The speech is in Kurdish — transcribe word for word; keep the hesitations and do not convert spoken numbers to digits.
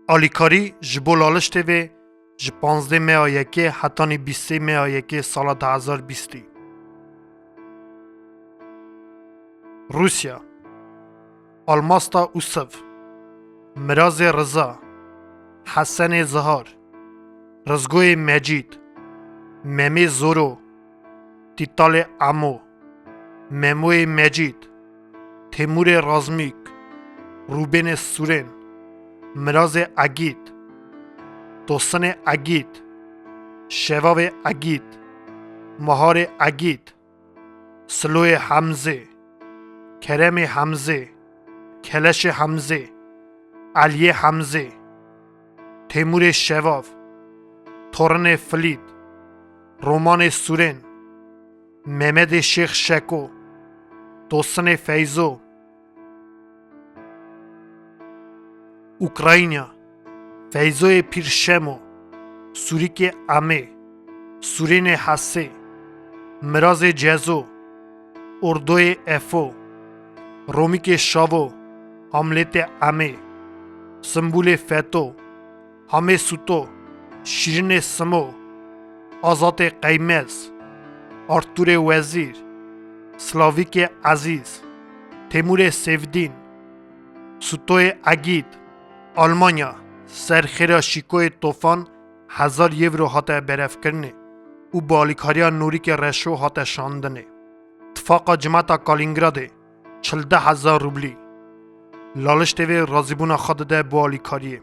Alîkarî ji bo Laliş T V ji panzdeh meya yekê hetanî bîst sê meya yekê sala du hezar bîstî. Rûsya. Almasta Usiv, Mirazê Riza, Hesenê Zihar, Rizgoyê Mecîd, Memê Zoro, Tîtalê Emo, Memoyê Mecîd, Têmûrê Razmîk, Rûbênê Sûrên, Mirazê Egîd, Tosinê Egîd, Şevavê Egîd, Miharê Egîd, Siloyê Hemzê, Keremê Hemzê, Keleşê Hemzê, Eliyê Hemzê, Têmûrê Şevav, Torinê Filîd, Romanê Sûrên, Memedê Şêx Şeko, Tosinê Feyzo, Ukrayna, Feyzoyê Pîr Şemo, Sûrîkê Emê, Sûrênê Hesê, Mirazê Cezo, Ordoyê Efo, Romîkê Şavo, Hamletê Emê, Simbûlê Feto, Hamê Sûto, Şîrinê Simo, Azatê Qeymez, Artûrê Wezîr, Slavîkê Ezîz, Têmûrê Sêvdîn, Sûtoyê Egîd. Almanya, ser xêra Şîkoyê Tofan hezar yewro hate berevkirinê û bi alîkariya Nûrîkê Reşo hate şandinê. Tifaqa Cimeta Kalîngradê, çil du hezar rûblî. Laliş T V razîbûna xwe dide bo alîkariyê.